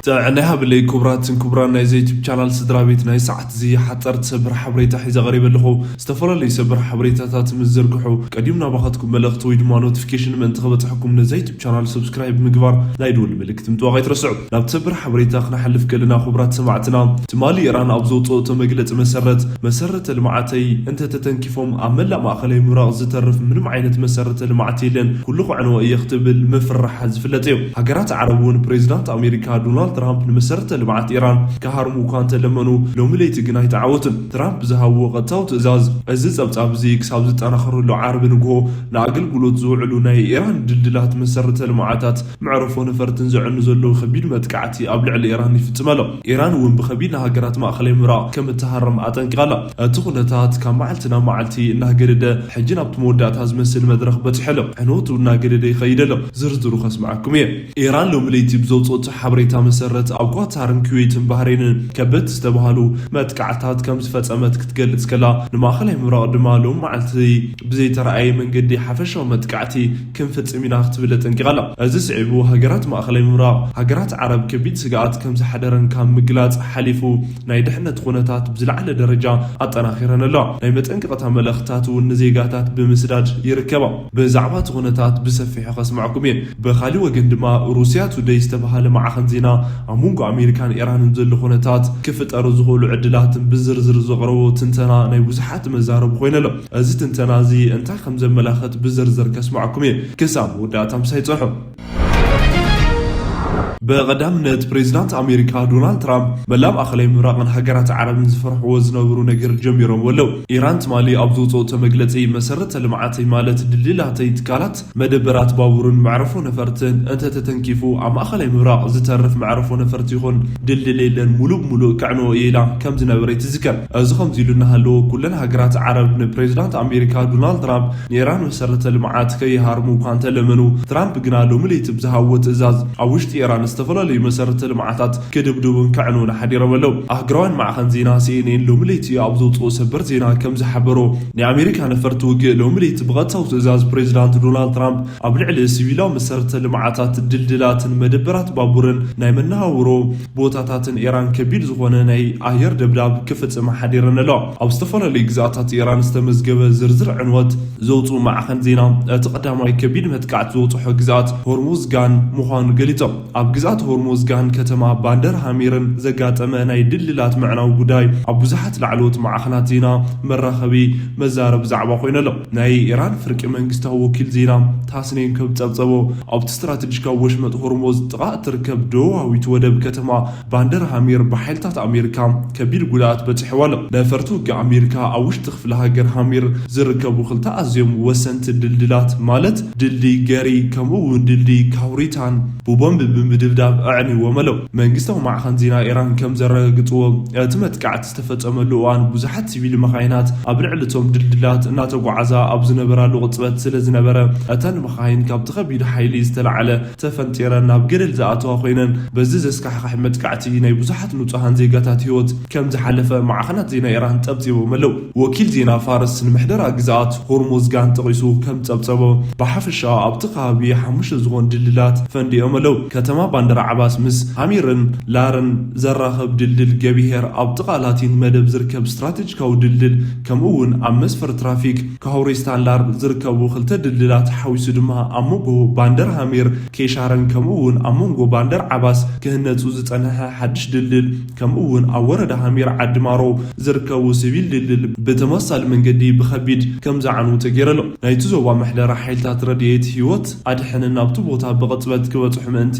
ጥዕና ይሃብለይ ክቡራትን ክቡራን ናይዚ ዩቱብ ቻናል ስድራ ቤት። ናይ ሰዓት እዚ ሓፀርቲ ሰበር ሓበሬታ ሒዘ ቀሪበ ኣለኹ። ዝተፈላለዩ ሰበር ሓበሬታታት ምስ ዘርግሑ ቀዲሙ ናባኻትኩም መልእኽቲ ወይ ድማ ኖቲፊኬሽን ምእንቲ ከበፅሐኩም ነዚ ዩቱብ ቻናል ሰብስክራይብ ምግባር ናይ ደወል ምልክት ምጥዋቕ ኣይትረስዑ። ናብ ሰበር ሓበሬታ ክነሓልፍ ከለና ክቡራት ሰማዕትና፣ ትማሊ ኢራን ኣብ ዘውፅኦቶ መግለፂ መሰረት መሰረተ ልምዓተይ እንተተተንኪፎም ኣብ መላእ ማእኸላይ ምብራቕ ዝተርፍ ምንም ዓይነት መሰረተ ልምዓት የለን፣ ኩሉ ክዕንዎ እየ ክትብል ምፍርራሓ ዝፍለጥ እዩ። ሃገራት ዓረብ እውን ፕሬዚዳንት ኣሜሪካ ዶናልድ ትራምፕ ንመሰረተ ልምዓት ኢራን ክሃርሙ እኳ እንተለመኑ፣ ሎሚ ለይቲ ግን ኣይተዓወቱን። ትራምፕ ብዝሃብዎ ቀጥታዊ ትእዛዝ፣ እዚ ጸብጻብ እዚ ክሳብ ዝጠናኸረሉ ዓርቢ ንግሆ ንኣገልግሎት ዝውዕሉ ናይ ኢራን ድልድላት መሰረተ ልምዓታት መዕረፎ ነፈርትን ዘዕኑ ዘለዉ ከቢድ መጥቃዕቲ ኣብ ልዕሊ ኢራን ይፍጽም ኣሎ። ኢራን እውን ብኸቢድ ንሃገራት ማእኸላይ ምብራቕ ከም እትሃርም ኣጠንቂቓ ኣላ። እቲ ኩነታት ካብ መዓልቲ ናብ መዓልቲ እናገደደ፣ ሕጂ ናብቲ መወዳእታ ዝመስል መድረኽ በጺሑ ኣሎ። ዕንወቱ እናገደደ ይኸይድ ኣሎ። ዝርዝሩ ከስምዓኩም እየ። ኢራን ሎሚ ለይቲ ብዘውፅኦቶ ሓበሬታ መሰረት፣ ኣብ ኳታርን ኩዌትን ባህሬንን ከበድቲ ዝተባህሉ መጥቃዕታት ከም ዝፈጸመት ክትገልጽ ከላ፣ ንማእኸላይ ምብራቕ ድማ ሎሚ መዓልቲ ብዘይተረኣየ መንገዲ ሓፈሻዊ መጥቃዕቲ ክንፍጽም ኢና ክትብል ኣጠንቂቓ ኣላ። እዚ ስዒቡ፣ ሃገራት ማእኸላይ ምብራቕ፣ ሃገራት ዓረብ ከቢድ ስግኣት ከም ዝሓደረን ካብ ምግላጽ ሓሊፉ፣ ናይ ድሕነት ኩነታት ብዝለዓለ ደረጃ ኣጠናኺረን ኣለዋ። ናይ መጠንቀቕታ መልእኽትታት እውን ንዜጋታት ብምስዳድ ይርከባ። ብዛዕባ እቲ ኩነታት ብሰፊሑ ከስምዓኩም እየ። ብኻሊእ ወገን ድማ፣ ሩስያ ቱደይ ዝተባህለ ማዕኸን ዜና ኣብ መንጎ ኣሜሪካን ኢራንን ዘሎ ኩነታት ክፍጠሩ ዝኽእሉ ዕድላትን ብዝርዝር ዘቕረቦ ትንተና ናይ ብዙሓት መዛረቢ ኮይኑ ኣሎ። እዚ ትንተና እዚ እንታይ ከም ዘመላኽት ብዝርዝር ከስምዓኩም እየ። ክሳብ መወዳእታ ምሳይ ጽንሑ። ብቐዳምነት፣ ፕሬዚዳንት ኣሜሪካ ዶናልድ ትራምፕ መላእ ማእኸላይ ምብራቕን ሃገራት ዓረብን ዝፈርሕዎ ዝነበሩ ነገር ጀሚሮም ኣለዉ። ኢራን ትማሊ ኣብ ዘውፅኦቶ መግለፂ፣ መሰረተ ልምዓተይ ማለት ድልድላተይ፣ ትካላት፣ መደበራት ባቡርን መዕረፎ ነፈርትን እንተተተንኪፉ፣ ኣብ ማእኸላይ ምብራቕ ዝተርፍ መዕረፎ ነፈርቲ ይኹን ድልድል የለን፣ ሙሉእ ብሙሉእ ከዕንዎ እየ ኢላ ከም ዝነበረ ትዝከር። እዚ ከምዚ ኢሉ እናሃለወ፣ ኩለን ሃገራት ዓረብ ንፕሬዚዳንት ኣሜሪካ ዶናልድ ትራምፕ ንኢራን መሰረተ ልምዓት ከይሃርሙ እኳ እንተለመኑ፣ ትራምፕ ግና ሎሚ ለይቲ ብዝሃብዎ ትእዛዝ ኣብ ውሽጢ ኢራን ዝተፈላለዩ መሰረተ ልምዓታት ክድብድቡን ከዕንዉን ሓዲሮም ኣለዉ። ኣህጉራውያን ማዕኸን ዜና ሲኤንኤን ሎሚ ለይቲ ኣብ ዘውፅኦ ሰበር ዜና ከም ዝሓበሮ፣ ናይ ኣሜሪካ ነፈርቲ ውግእ ሎሚ ለይቲ ብቐጥታዊ ትእዛዝ ፕሬዚዳንት ዶናልድ ትራምፕ ኣብ ልዕሊ ሲቪላዊ መሰረተ ልምዓታት፣ ድልድላትን መደበራት ባቡርን ናይ መነሃውሮ ቦታታትን ኢራን ከቢድ ዝኾነ ናይ ኣየር ደብዳብ ክፍጽማ ሓዲረን ኣለዋ። ኣብ ዝተፈላለዩ ግዝኣታት ኢራን ዝተመዝገበ ዝርዝር ዕንወት ዘውፅኡ ማዕኸን ዜና፣ እቲ ቀዳማይ ከቢድ መጥቃዕቲ ዘውፅሖ ግዝኣት ሆርሙዝጋን ምዃኑ ገሊጾም። ኣብ ግዝኣት ሆርሙዝጋን ከተማ ባንደር ሃሚርን ዘጋጠመ ናይ ድልድላት ምዕናው ጉዳይ ኣብ ብዙሓት ላዕለዎት ማዕኸናት ዜና መራኸቢ መዛረቢ ዛዕባ ኮይኑ ኣሎ። ናይ ኢራን ፍርቂ መንግስታዊ ወኪል ዜና ታስኒም ከም ዝጸብጸቦ፣ ኣብቲ ስትራቴጂካዊ ወሽመጥ ሆርሙዝ ጥቓ እትርከብ ደቡባዊት ወደብ ከተማ ባንደር ሃሚር ብሓይልታት ኣሜሪካ ከቢድ ጉድኣት በጺሕዋ ኣሎ። ነፈርቲ ውግእ ኣሜሪካ ኣብ ውሽጢ ክፍለ ሃገር ሃሚር ዝርከቡ ክልተ ኣዝዮም ወሰንቲ ድልድላት፣ ማለት ድልድይ ገሪ ከምኡ እውን ድልድይ ካውሪታን ብቦምብ ብምድብዳብ ኣዕንይዎም ኣለዉ። መንግስታዊ ማዕኸን ዜና ኢራን ከም ዘረጋግጽዎ፣ እቲ መጥቃዕቲ ዝተፈጸመሉ እዋን ብዙሓት ሲቪል መኻይናት ኣብ ልዕሊ እቶም ድልድላት እናተጓዓዛ ኣብ ዝነበራሉ ቅጽበት ስለ ዝነበረ፣ እተን መኻይን ካብቲ ከቢድ ሓይሊ ዝተላዕለ ተፈንጢረን ናብ ገደል ዝኣተዋ ኮይነን፣ በዚ ዘስካሕክሕ መጥቃዕቲ ናይ ብዙሓት ንጹሃን ዜጋታት ህይወት ከም ዝሓለፈ ማዕኸናት ዜና ኢራን ጸብጺቦም ኣለዉ። ወኪል ዜና ፋርስ ንምሕደራ ግዝኣት ሆርሙዝጋን ጠቒሱ ከም ጸብጸቦ፣ ብሓፈሻ ኣብቲ ከባቢ ሓሙሽተ ዝኾኑ ድልድላት ፈንዲኦም ኣለዉ። ከተማ ባንደር ዓባስ ምስ ሃሚርን ላርን ዘራኽብ ድልድል ገቢሄር፣ ኣብ ጥቓ ላቲን መደብ ዝርከብ ስትራቴጂካዊ ድልድል፣ ከምኡ እውን ኣብ መስፈር ትራፊክ ካሆሪስታን ላር ዝርከቡ ክልተ ድልድላት ሓዊሱ ድማ፣ ኣብ መንጎ ባንደር ሃሚር ኬሻርን ከምኡ እውን ኣብ መንጎ ባንደር ዓባስ ክህነጹ ዝጸንሐ ሓድሽ ድልድል፣ ከምኡ እውን ኣብ ወረዳ ሃሚር ዓዲ ማሮ ዝርከቡ ሲቪል ድልድል ብተመሳሳሊ መንገዲ ብኸቢድ ከም ዝዓኑ ተገይሩ ኣሎ። ናይቲ ዞባ ምሕደራ ሓይልታት ረድኤት ህይወት ኣድሕንን ናብቲ ቦታ ብቕጽበት ክበጽሑ ምእንቲ፣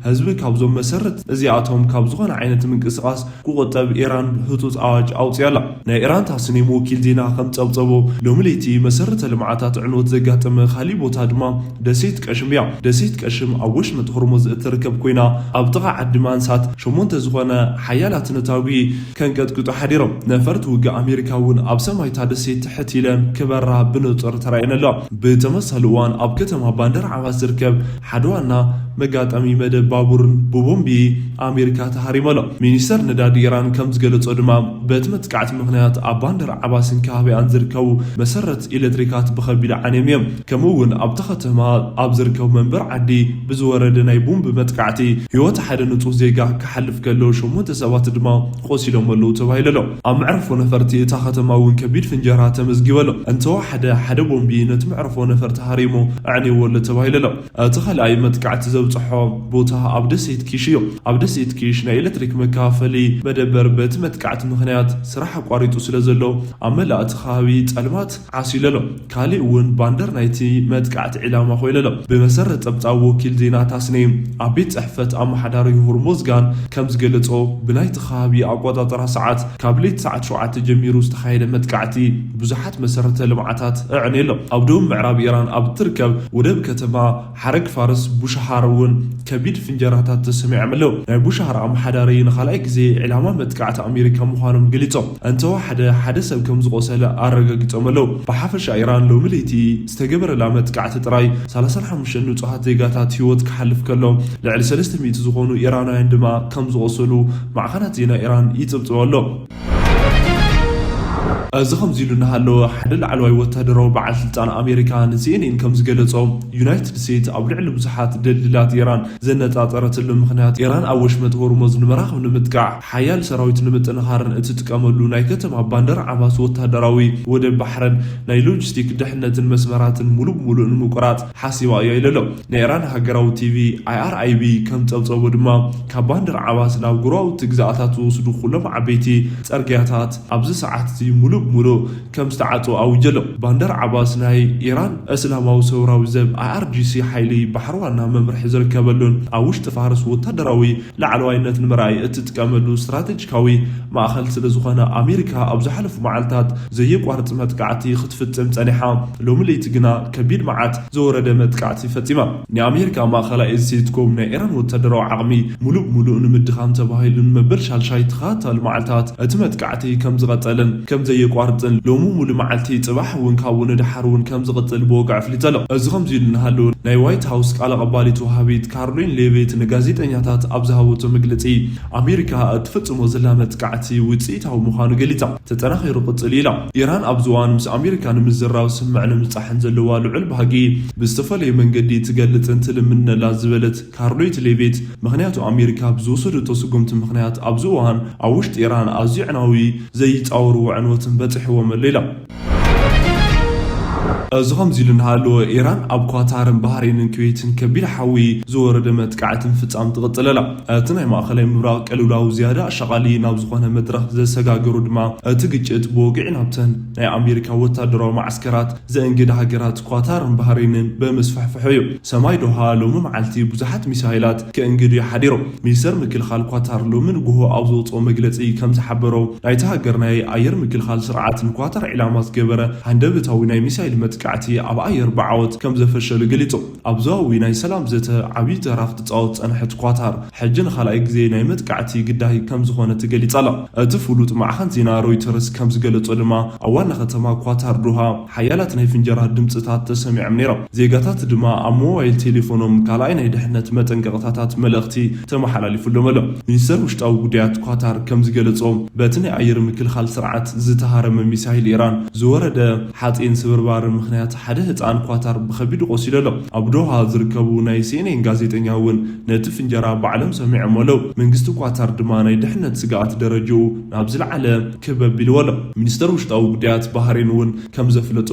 ህዝቢ ካብዞም መሰረት እዚኣቶም ካብ ዝኾነ ዓይነት ምንቅስቓስ ክቑጠብ ኢራን ህጹጽ ኣዋጅ ኣውጺኣ ኣላ። ናይ ኢራን ታስኒም ወኪል ዜና ከም ጸብጸቦ፣ ሎሚ ለይቲ መሰረተ ልምዓታት ዕንወት ዘጋጠመ ካሊእ ቦታ ድማ ደሴት ቀሽም እያ። ደሴት ቀሽም ኣብ ወሽመጥ ሆርሙዝ እትርከብ ኮይና፣ ኣብ ጥቓ ዓዲ ማንሳት ሸሞንተ ዝኾነ ሓያላት ነታጒ ከንቀጥቅጡ ሓዲሮም። ነፈርቲ ውግእ ኣሜሪካ እውን ኣብ ሰማይ እታ ደሴት ትሕት ኢለን ክበራ ብንጹር ተራእየን ኣለዋ። ብተመሳሳሊ እዋን ኣብ ከተማ ባንደር ዓባስ ዝርከብ ሓደ ዋና መጋጠሚ መደብ ባቡርን ብቦምቢ ኣሜሪካ ተሃሪሙ ኣሎ። ሚኒስተር ነዳዲ ኢራን ከም ዝገለጾ ድማ፣ በቲ መጥቃዕቲ ምኽንያት ኣብ ባንደር ዓባስን ከባቢኣን ዝርከቡ መሰረት ኤሌክትሪካት ብኸቢድ ዓንዮም እዮም። ከምኡ እውን ኣብቲ ከተማ ኣብ ዝርከቡ መንበር ዓዲ ብዝወረደ ናይ ቦምብ መጥቃዕቲ ህይወት ሓደ ንጹህ ዜጋ ክሓልፍ ከሎ፣ ሸሞንተ ሰባት ድማ ቆሲሎም ኣለዉ ተባሂሉ ኣሎ። ኣብ መዕርፎ ነፈርቲ እታ ከተማ እውን ከቢድ ፍንጀራ ተመዝጊቡ ኣሎ። እንተወሓደ ሓደ ቦምቢ ነቲ መዕርፎ ነፈርቲ ሃሪሙ ኣዕንይዎ ኣሎ ተባሂሉ ኣሎ። እቲ ካልኣይ መጥቃዕቲ ዘብጽሖ ቦታ ኣብ ደሴት ኪሽ እዩ። ኣብ ደሴት ኪሽ ናይ ኤሌክትሪክ መከፋፈሊ መደበር በቲ መጥቃዕቲ ምኽንያት ስራሕ ኣቋሪጡ ስለ ዘሎ፣ ኣብ መላእ እቲ ከባቢ ጸልማት ዓሲሉ ኣሎ። ካሊእ እውን ባንደር ናይቲ መጥቃዕቲ ዒላማ ኮይኑ ኣሎ። ብመሰረት ጸብጻብ ወኪል ዜና ታስኒም፣ ኣብ ቤት ጽሕፈት ኣመሓዳሪ ሆርሞዝጋን ከም ዝገለጾ፣ ብናይቲ ከባቢ ኣቆጻጽራ ሰዓት ካብ ለይቲ ሰዓት ሸውዓተ ጀሚሩ ዝተኻየደ መጥቃዕቲ ብዙሓት መሰረተ ልምዓታት ኣዕንዩ ኣሎ። ኣብ ደቡብ ምዕራብ ኢራን ኣብ እትርከብ ወደብ ከተማ ሓረግ ፋርስ ቡሽሃር እውን ከቢድ ፍንጀራታት ተሰሚዖም ኣለዉ። ናይ ቡሽሃር ኣመሓዳሪ ንኻልኣይ ግዜ ዒላማ መጥቃዕቲ ኣሜሪካ ምዃኖም ገሊጾም፣ እንተወሓደ ሓደ ሰብ ከም ዝቖሰለ ኣረጋጊጾም ኣለዉ። ብሓፈሻ ኢራን ሎሚ ለይቲ ዝተገበረላ መጥቃዕቲ ጥራይ ሰላሳን ሓሙሽተን ንጹሃት ዜጋታት ህይወት ክሓልፍ ከሎ፣ ልዕሊ ሰለስተ ሚእቲ ዝኾኑ ኢራናውያን ድማ ከም ዝቖሰሉ ማዕኸናት ዜና ኢራን ይጽብጽቡ ኣለዉ። እዚ ከምዚ ኢሉ እናሃለወ፣ ሓደ ላዕለዋይ ወታደራዊ በዓል ስልጣን ኣሜሪካ ንሲኤንኤን ከም ዝገለጾ፣ ዩናይትድ ስቴትስ ኣብ ልዕሊ ብዙሓት ድልድላት ኢራን ዘነጻጸረትሉ ምኽንያት፣ ኢራን ኣብ ወሽመጥ ሆርሙዝ ንመራኽብ ንምጥቃዕ፣ ሓያል ሰራዊት ንምጥንኻርን እትጥቀመሉ ናይ ከተማ ባንደር ዓባስ ወታደራዊ ወደብ ባሕርን ናይ ሎጂስቲክ ድሕነትን መስመራትን ሙሉእ ብሙሉእ ንምቁራጽ ሓሲባ እያ ኢሉ ኣሎ። ናይ ኢራን ሃገራዊ ቲቪ ኣይኣርኣይቢ ከም ጸብጸቡ ድማ፣ ካብ ባንደር ዓባስ ናብ ጎረባብቲ ግዝኣታት ዝወስዱ ኩሎም ዓበይቲ ጽርግያታት ኣብዚ ሰዓት እዚ ሙሉእ ብሙሉእ ከም ዝተዓጽወ ኣዊጀ ኣሎ። ባንደር ዓባስ ናይ ኢራን እስላማዊ ሰውራዊ ዘብ፣ ኣይኣርጂሲ፣ ሓይሊ ባሕሪ ዋና መምርሒ ዝርከበሉን ኣብ ውሽጢ ፋርስ ወታደራዊ ላዕለዋይነት ንምርኣይ እትጥቀመሉ ስትራቴጂካዊ ማእኸል ስለ ዝኾነ፣ ኣሜሪካ ኣብ ዝሓለፉ መዓልታት ዘየቋርጽ መጥቃዕቲ ክትፍጽም ጸኒሓ። ሎሚ ለይቲ ግና ከቢድ መዓት ዝወረደ መጥቃዕቲ ፈጺማ። ናይ ኣሜሪካ ማእኸላይ እዝ ሴንትኮም ናይ ኢራን ወታደራዊ ዓቕሚ ሙሉእ ብሙሉእ ንምድኻም ተባሂሉ ንመበል ሻልሻይ ተኸታታሊ መዓልታት እቲ መጥቃዕቲ ከም ዝቐጸልን ከም ዘየቋርጽን፣ ሎሚ ሙሉእ መዓልቲ፣ ጽባሕ እውን ካብኡ ንደሓር እውን ከም ዝቕጽል ብወግዒ ኣፍሊጡ ኣሎ። እዚ ከምዚ ኢሉ እናሃለወ፣ ናይ ዋይት ሃውስ ቃል ኣቐባሊት ወሃቢት ካርሊን ሌቪት ንጋዜጠኛታት ኣብ ዝሃበቶ መግለጺ፣ ኣሜሪካ እትፍጽሞ ዘላ መጥቃዕቲ ውጽኢታዊ ምዃኑ ገሊጻ፣ ተጠናኺሩ ክቕጽል ኢላ። ኢራን ኣብዚ እዋን ምስ ኣሜሪካ ንምዝራብ ስምምዕ ንምብጻሕን ዘለዋ ልዑል ባህጊ ብዝተፈለየ መንገዲ ትገልጽን ትልምንን ኣላ ዝበለት ካርሎይት ሌቪት፣ ምኽንያቱ ኣሜሪካ ብዝወሰደቶ ስጉምቲ ምኽንያት ኣብዚ እዋን ኣብ ውሽጢ ኢራን ኣዝዩ ዕናዊ ዘይጻወርዎ ዕንወትን በጺሕዎም ኣሎ ኢላ። እዚ ከምዚ ኢሉ እናሃለወ፣ ኢራን ኣብ ኳታርን ባህሬንን ኩዌትን ከቢድ ሓዊ ዝወረደ መጥቃዕቲ ምፍጻም ትቕጽል ኣላ። እቲ ናይ ማእኸላይ ምብራቕ ቅልውላው ዝያዳ ኣሻቓሊ ናብ ዝኾነ መድረኽ ዘሰጋገሩ ድማ፣ እቲ ግጭት ብወግዒ ናብተን ናይ ኣሜሪካ ወታደራዊ መዓስከራት ዘእንግድ ሃገራት ኳታርን ባህሬንን ብምስፍሕፍሑ እዩ። ሰማይ ዶሃ ሎሚ መዓልቲ ብዙሓት ሚሳይላት ክእንግድ እዩ ሓዲሩ። ሚኒስተር ምክልኻል ኳታር ሎሚ ንግሆ ኣብ ዘውፅኦ መግለፂ ከም ዝሓበሮ፣ ናይታ ሃገር ናይ ኣየር ምክልኻል ስርዓት ንኳታር ዒላማ ዝገበረ ሃንደበታዊ ናይ ሚሳይል መጥቃዕቲ ኣብ ኣየር ብዓወት ከም ዘፈሸሉ ገሊጹ። ኣብ ዞባዊ ናይ ሰላም ዘተ ዓብዪ ተራ ክትጻወት ዝጸንሐት ኳታር፣ ሕጂ ንኻልኣይ ግዜ ናይ መጥቃዕቲ ግዳይ ከም ዝኾነት ገሊጻ ኣላ። እቲ ፍሉጥ ማዕኸን ዜና ሮይተርስ ከም ዝገለጾ ድማ፣ ኣብ ዋና ከተማ ኳታር ዶሃ ሓያላት ናይ ፍንጀራ ድምጽታት ተሰሚዖም ነይሮም። ዜጋታት ድማ ኣብ ሞባይል ቴሌፎኖም ካልኣይ ናይ ድሕነት መጠንቀቕታታት መልእኽቲ ተመሓላሊፉሎም ኣሎ። ሚኒስተር ውሽጣዊ ጉዳያት ኳታር ከም ዝገለጾ፣ በቲ ናይ ኣየር ምክልኻል ስርዓት ዝተሃረመ ሚሳይል ኢራን ዝወረደ ሓፂን ስብርባር ምኽንያት ሓደ ህፃን ኳታር ብኸቢድ ቆሲሉ ኣሎ። ኣብ ዶሃ ዝርከቡ ናይ ሲኤንኤን ጋዜጠኛ እውን ነቲ ፍንጀራ ባዕሎም ሰሚዖም ኣለዉ። መንግስቲ ኳታር ድማ ናይ ድሕነት ስግኣት ደረጃኡ ናብ ዝለዓለ ክበብ ኢልዎ ኣሎ። ሚኒስተር ውሽጣዊ ጉዳያት ባህሬን እውን ከም ዘፍለጦ፣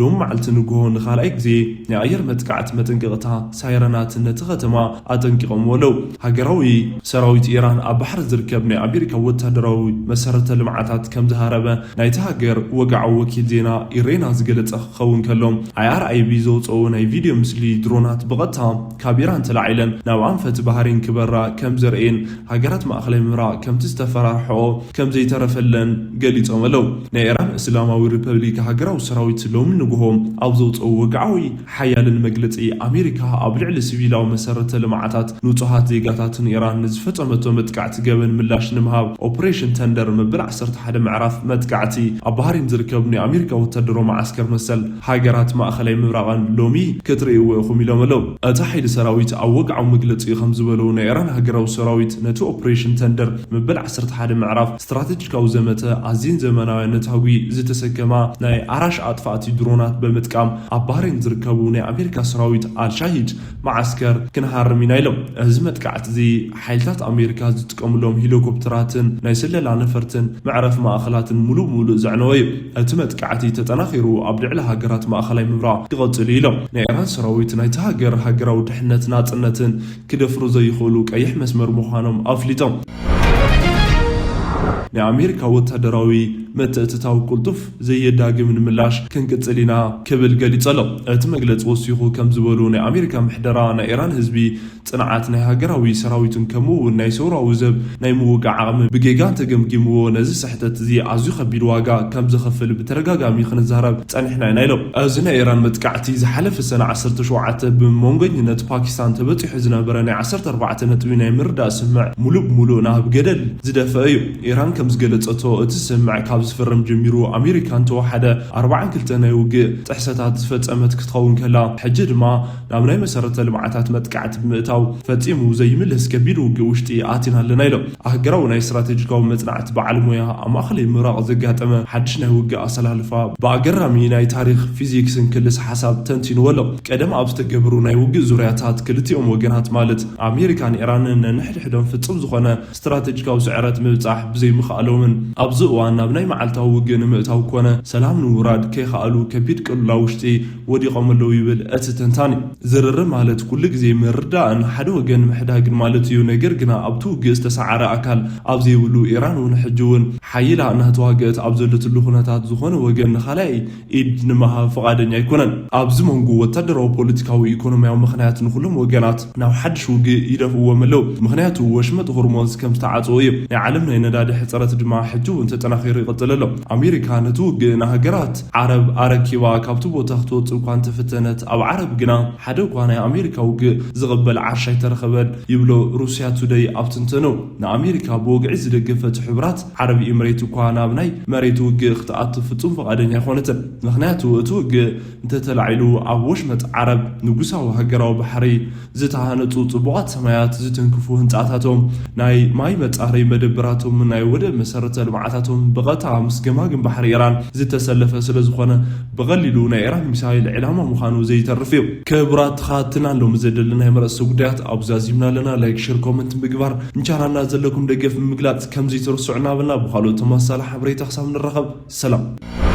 ሎም መዓልቲ ንግሆ ንኻልኣይ ግዜ ናይ ኣየር መጥቃዕቲ መጠንቀቕታ ሳይረናት ነቲ ከተማ ኣጠንቂቖምዎ ኣለዉ። ሃገራዊ ሰራዊት ኢራን ኣብ ባሕሪ ዝርከብ ናይ ኣሜሪካ ወታደራዊ መሰረተ ልምዓታት ከም ዝሃረመ ናይቲ ሃገር ወግዓዊ ወኪል ዜና ኢሬና ዝገለጸ ክኸውን ከሎ፣ ኣይኣርኣይቢ ዘውፅኦ ናይ ቪድዮ ምስሊ ድሮናት ብቐጥታ ካብ ኢራን ተላዒለን ናብ ኣንፈት ባህሬን ክበራ ከም ዘርእየን ሃገራት ማእኸላይ ምብራቕ ከምቲ ዝተፈራርሕኦ ከም ዘይተረፈለን ገሊጾም ኣለዉ። ናይ ኢራን እስላማዊ ሪፐብሊክ ሃገራዊ ሰራዊት ሎሚ ንግሆ ኣብ ዘውፅኦ ወግዓዊ ሓያልን መግለጺ፣ ኣሜሪካ ኣብ ልዕሊ ሲቪላዊ መሰረተ ልምዓታት ንጹሃት ዜጋታትን ኢራን ንዝፈጸመቶ መጥቃዕቲ ገበን ምላሽ ንምሃብ ኦፕሬሽን ተንደር መበል ዓሰርተ ሓደ ምዕራፍ መጥቃዕቲ ኣብ ባህሬን ዝርከብ ናይ ኣሜሪካ ወታደራዊ መዓስከር መሰል ሃገራት ማእኸላይ ምብራቕን ሎሚ ክትርእይዎ ኢኹም ኢሎም ኣለዉ። እቲ ሓይሊ ሰራዊት ኣብ ወግዓዊ መግለጺኡ ከም ዝበለዉ፣ ናይ ኢራን ሃገራዊ ሰራዊት ነቲ ኦፕሬሽን ተንደር መበል ዓሰርተ ሓደ ምዕራፍ ስትራተጂካዊ ዘመተ ኣዝየን ዘመናውያን ነታጒ ዝተሰከማ ናይ ኣራሽ ኣጥፋእቲ ድሮናት ብምጥቃም ኣብ ባህሬን ዝርከቡ ናይ ኣሜሪካ ሰራዊት ኣልሻሂድ መዓስከር ክንሃርም ኢና ኢሎም። እዚ መጥቃዕቲ እዚ ሓይልታት ኣሜሪካ ዝጥቀምሎም ሄሊኮፕተራትን ናይ ስለላ ነፈርትን መዕረፊ ማእኸላትን ሙሉእ ብሙሉእ ዘዕነወ እዩ። እቲ መጥቃዕቲ ተጠናኺሩ ኣብ ልዕሊ ሃገራት ማእኸላይ ምብራቕ ክቐጽል እዩ ኢሎም። ናይ ኢራን ሰራዊት ናይቲ ሃገር ሃገራዊ ድሕነት ናጽነትን ክደፍሩ ዘይኽእሉ ቀይሕ መስመር ምዃኖም ኣፍሊጦም። ናይ ኣሜሪካ ወታደራዊ ምትእትታው ቅልጡፍ ዘየዳግምን ምላሽ ክንቅጽል ኢና ክብል ገሊጹ ኣሎ። እቲ መግለጺ ወሲኹ ከም ዝበሉ ናይ ኣሜሪካ ምሕደራ ናይ ኢራን ህዝቢ ጽንዓት ናይ ሃገራዊ ሰራዊትን ከምኡ እውን ናይ ሰውራዊ ዘብ ናይ ምውጋዕ ዓቕሚ ብጌጋ እንተገምጊምዎ ነዚ ስሕተት እዚ ኣዝዩ ከቢድ ዋጋ ከም ዘኸፍል ብተደጋጋሚ ክንዛረብ ጸኒሕና ኢና ኢሎም። እዚ ናይ ኢራን መጥቃዕቲ ዝሓለፈ ሰነ ዓሰርተ ሸውዓተ ብመንጎኝነት ፓኪስታን ተበጺሑ ዝነበረ ናይ ዓሰርተ ኣርባዕተ ነጥቢ ናይ ምርዳእ ስምምዕ ሙሉእ ብሙሉእ ናብ ገደል ዝደፈአ እዩ። ኢራን ከም ዝገለጸቶ እቲ ስምምዕ ካብ ዝፍረም ጀሚሩ ኣሜሪካ እንተወሓደ ኣርባዓን ክልተ ናይ ውግእ ጥሕሰታት ዝፈጸመት ክትኸውን ከላ ሕጂ ድማ ናብ ናይ መሰረተ ልምዓታት መጥቃዕቲ ብምእታው ፈጺሙ ዘይምለስ ከቢድ ውግእ ውሽጢ ኣቲና ኣለና ኢሎም። ኣህገራዊ ናይ ስትራቴጂካዊ መጽናዕቲ በዓል ሞያ ኣብ ማእኸላይ ምብራቕ ዘጋጠመ ሓድሽ ናይ ውግእ ኣሰላልፋ ብኣገራሚ ናይ ታሪኽ ፊዚክስን ክልስ ሓሳብ ተንቲንዎ ኣሎ። ቀደም ኣብ ዝተገብሩ ናይ ውግእ ዙርያታት ክልቲኦም ወገናት ማለት ኣሜሪካን ኢራንን ነንሕድሕዶም ፍጹም ዝኾነ ስትራቴጂካዊ ስዕረት ምብጻሕ ብዘይምኽኣሎምን ኣብዚ እዋን ናብ ናይ መዓልታዊ ውግእ ንምእታው ኮነ ሰላም ንምውራድ ከይኸኣሉ ከቢድ ቅልውላው ውሽጢ ወዲቖም ኣለዉ ይብል እቲ ተንታኒ። ዝርርብ ማለት ኩሉ ግዜ ምርዳእን ሓደ ወገን ምሕዳግን ማለት እዩ። ነገር ግና ኣብቲ ውግእ ዝተሰዓረ ኣካል ኣብ ዘይብሉ ኢራን እውን ሕጂ እውን ሓይላ እናተዋግአት ኣብ ዘለትሉ ኩነታት ዝኾነ ወገን ንኻልኣይ ኢድ ንምሃብ ፍቓደኛ ኣይኮነን። ኣብዚ መንጎ ወታደራዊ ፖለቲካዊ ኢኮኖሚያዊ ምኽንያት ንኹሎም ወገናት ናብ ሓድሽ ውግእ ይደፍእዎም ኣለዉ። ምኽንያቱ ወሽመጥ ሆርሞዝ ከም ዝተዓጽዎ እዩ። ናይ ዓለም ናይ ነዳዲ ሕጽረት ድማ ሕጂ እውን ተጠናኺሩ ይቕጽል ኣሎ። ኣሜሪካ ነቲ ውግእ ንሃገራት ዓረብ ኣረኪባ ካብቲ ቦታ ክትወጽእ እኳ እንተፈተነት ኣብ ዓረብ ግና ሓደ እኳ ናይ ኣሜሪካ ውግእ ዝቕበል ዓርሺ ኣይተረኸበን ይብሎ ሩስያ ቱደይ ኣብ ትንተኑ። ንኣሜሪካ ብወግዒ ዝደገፈት ሕቡራት ዓረብ ኢምሬት እኳ ናብ ናይ መሬት ውግእ ክትኣቱ ፍጹም ፍቓደኛ ኣይኮነትን። ምኽንያቱ እቲ ውግእ እንተተላዒሉ ኣብ ወሽመጥ ዓረብ ንጉሳዊ ሃገራዊ ባሕሪ ዝተሃነጹ ጽቡቓት ሰማያት ዝትንክፉ ህንጻታቶም፣ ናይ ማይ መጻረይ መደብራቶም፣ ናይ ወደብ መሰረተ ልምዓታቶም ብቐጥታ ምስ ገማግም ባሕሪ ኢራን ዝተሰለፈ ስለ ዝኾነ ብቐሊሉ ናይ ኢራን ሚሳይል ዕላማ ምዃኑ ዘይተርፍ እዩ። ክቡራት ተኸታተልትና ሎሚ ዘደለናዮም ርእሰ ጉዳያት ኣብዚ ኣዚምና ኣለና። ላይክ፣ ሸር፣ ኮመንት ምግባር ንቻናልና ዘለኩም ደገፍ ንምግላጽ ከም ዘይትርስዑ እናበልና ብኻልኦት ተመሳሳሊ ሓበሬታ ክሳብ ንራኸብ ሰላም።